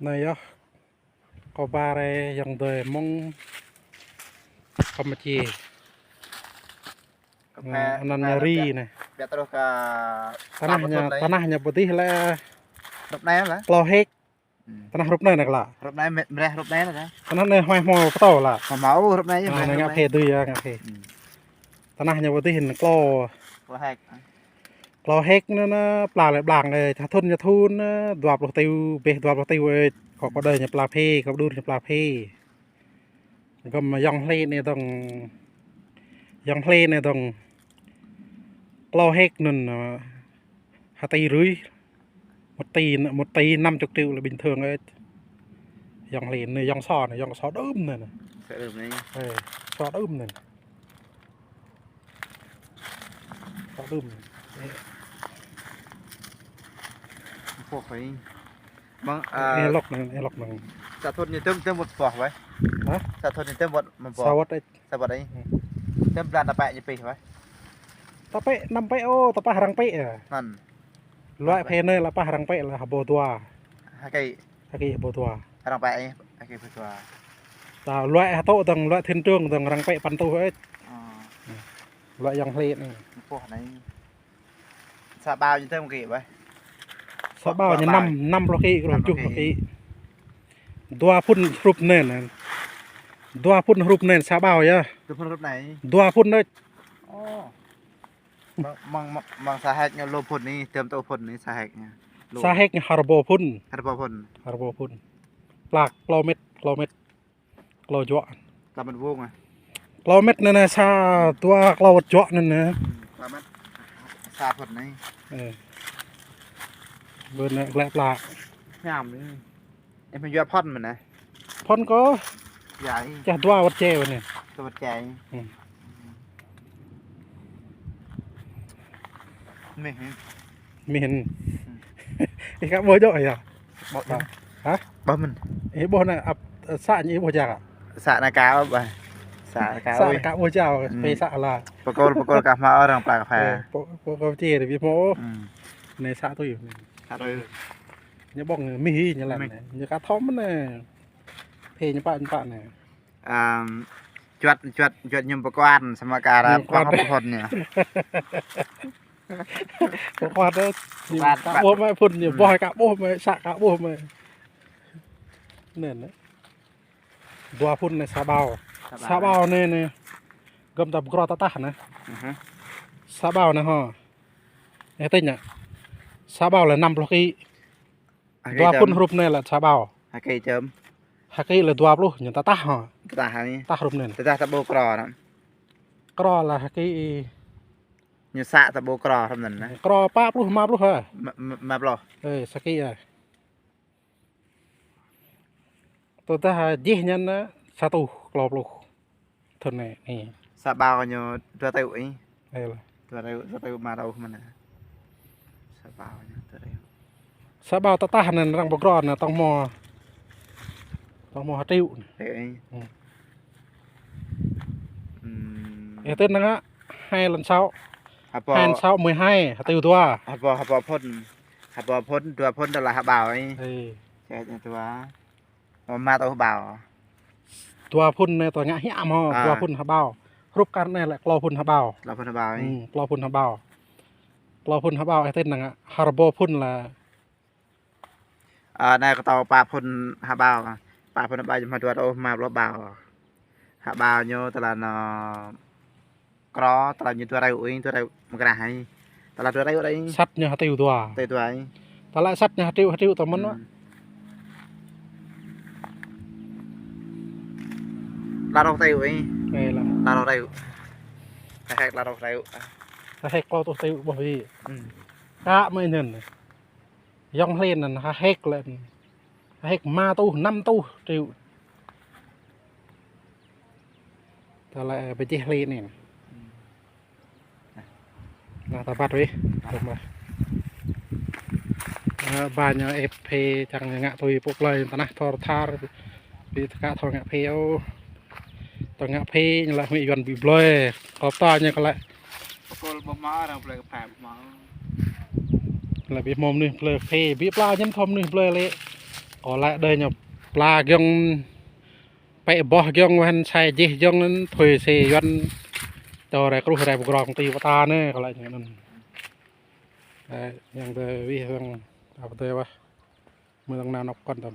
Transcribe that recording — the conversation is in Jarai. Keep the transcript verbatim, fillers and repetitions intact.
Anai yơh, kâo ba rai yŏng dơi mơ̆ng Kampuchia. Anăn ñu ri anai. Tanah ñu, tanah ñu pơdih lĕ. Klâo héc. Tanah hrup anai nă klă. Hrup anai, mreh hrup anai nă. Tanah anai hmâo hmâo pơtâo lă. Hmâo hmâo hrup anai, anai ngă phê dưi yơh, ngă phê. Tanah ñu pơdih anai klâo. Klâo héc. Klâo héc anai, anai pla lĕ blang ơi, thŭn ñu thŭn anai dua pluh triu, ƀĕ dua pluh triu ơi, kâo kơ đơi ñu pla phê, kâo đur ñu pla phê. Gơ̆m yŏng hlê anai dơ̆ng, yŏng hlê anai dơ̆ng. Klâo héc anŭn, ơ, ha tỉ rưỡi. Một tỉ, một tỉ năm chục triệu là bình thường ơi. Yŏng hlê anai, yŏng sô anai, yŏng sô đưm anai. Sô đưm anai. Ơ, sô đưm anai. Sô đưm anai. Pô phải. Mơ̆ng, ơ, ê lŏk anai, ê lŏk anai. Sa thŭn ñu tơm, tơm một boh phải. Hă? Sa thŭn ñu tơm một, một boh. Sa wơ̆t ĕč. Sa wơ̆t ĕč. Tơm blan ta pĕ ñu pih phải. Ta pĕ năm pĕ ôh, ta pah arăng pĕ ơ. Anŭn. Luai phê anai lă pah arăng pĕ lă hơbô dua. Hơkei. Hơkei hơbô dua. Arăng pĕ, hơkei hơbô dua. Ta luai hơtŏ dơ̆ng, luai thuyên trưởng dơ̆ng arăng pĕ păn tuh ĕč. Ơ. Luai yŏng hlê anai. Pô anai. Sa bao ñu tơm ký ƀai. Sa bao ñu năm, năm pluh ký, kơ năm pluh ký. Năm pluh ký. Dua phŭn hrup anai nă. Dua phŭn hrup anai sa bao yơh. Dua phŭn hrup anai. Dua phŭn anai. Ơ. Mơ̆ng, mơ̆ng, mơ̆ng sa héc ñu lu phŭn anai, tơm tŭ phŭn anai sa héc ñu. Lu. Sa héc ñu ha rơbâo phŭn. Ha rơbâo phŭn. Ha rơbâo phŭn. Plak, klâo mét, klâo mét. Klâo juă. Klâo mét vuông à? Klâo mét anai nă, sa dua klâo wơ̆t juă anai nă. Klâo mét. Sa phŭn anai. Ơ. Bơ anai glĕ plak. Hiam anai. Ơ, mơ̆ yua phŭn mơ̆n anai. Phŭn kơ. Yua ih. Čah dua wơ̆t čê anai. Dua wơ̆t čê. Mih. Mih. Ih, kă ƀuh jŏ yơh. Ƀuh. Hă? Ƀuh mơ̆n. Ih, ƀuh anai ăp, sa ñu ih ƀuh jak. Sa anai kâo ƀuh. Sa kâo. Sa kâo ƀuh jak. Pê sa lă. Pơkôl, pơkôl kah hmâo arăng pla kơ phê. Ơ, pô, pô kâo čê ri ƀu hmâo. Anai sa tui. Sa tui. Ñu ƀơ̆ng mih ñu lăn anai. Ñu kă thom anai. Phê ñu pă, ñu pă anai. Ăm, juăt, juăt, juăt ñu pơkuan samơ̆ kơ arăng pơkuan phŭn ñu. Pơkuan anai, ñu kă ƀuh mơ̆ phŭn ñu, ƀuh kă ƀuh mơ̆, sa kă ƀuh mơ̆. Anai, anai. Dua phŭn anai sa bao. Sa bao. Sa bao anai, anai. Gơ̆m ta pơkro tơtah anai. Sa bao anai hŏ. Ơ, tĭng anai. Sa bao lĕ năm pluh ký. Dua phŭn hrup anai lĕ sa bao. Hơkei tơm. Hơkei lĕ dua pluh, ñu tơtah hŏ. Tơtah anai. Tơtah hrup anai. Tơtah ta ƀu kro anŭn. Kro lĕ hơkei. Ñu sa ta ƀu kro hrup anŭn nă. Kro pă pluh, rơma pluh hă? Rơma, rơma pluh. Ơ, sa ký ơ. Tơdah jih anŭn sa rơtuh klâo pluh. Thŭn anai, anai. Sa bao ñu dua triệu ih. Ơ lă. Dua triệu, dua triệu rơma rơtuh mơ̆n. Sa bao ñu dua triệu. Sa bao tơtah anŭn arăng pơkro anŭn tŏng hmâo. Tŏng hmâo ha triệu anŭn. Triệu ih. Ơ, tui anŭn ngă, hai lăn sáu. Hai lăn sáu mười hai, ha triệu dua. Hơbâo, hơbâo phŭn. Hơbâo phŭn, dua phŭn tơlơi ha bao ih. Ơ. Čeh ñu dua. Rơma rơtuh bao. Dua phŭn anai tơ ngă hiam hŏ, dua phŭn ha bao. Hrup kar anai lĕ klâo phŭn ha bao. Klâo phŭn ha bao. Klâo phŭn ha bao. Klâo phŭn ha bao, ơ, tui anŭn ngă, ha rơbâo phŭn lă. Ơ, anai kơ tơ pă phŭn ha bao. Pă phŭn ha bao, jơ̆m ha dua rơtuh rơma pluh bao. Ha bao ñu tơlơi anŭn Kro, tơlơi ñu dua rơtuh ih, dua rơtuh mơkrah ih. Tơlơi dua rơtuh ih. Sat ñu ha triệu dua. Triệu dua ih. Tơlơi sat ñu ha triệu, ha triệu tơ mơ̆n wă. Klâo rơtuh ih. Ơ lă. Klâo rơtuh. Sa héc klâo rơtuh. Sa héc klâo rơtuh ƀuh ih. Kă mơ̆ anŭn. Yŏng hlin anŭn, ha héc lĕ. Ha héc rơma rơtuh, năm rơtuh triệu. Tơlơi pơjeh hlin anai. Anai ta ƀat wih. Ơ, ba ñu ĕp phê čang ngă tui pô plơi tơnah thor thar. Ƀu thâo kă thâo ngă phê ôh. Thâo ngă phê ñu lă huĭ Yuan ƀu blơi. Kơ ta ñu kơ lă. Pơkôl ƀu hmâo, arăng blơi kơ phê ƀu hmâo. Lă ƀu hmâo mơnuih blơi kơ phê, ƀu pla ñu thâo mơnuih blơi lĕ. Kâo laĭ đơi ñu pla giŏng, pĕ boh giŏng, wăn sai jih giŏng anŭn, thuê xe Yuan, čô rai kruh rai pơgrong ti pơta anai, kâo laĭ ñu anŭn. Ơ, yang tơ wih yang, apa tơ wah. Mơ̆ng nao nŏk kŏn tăm.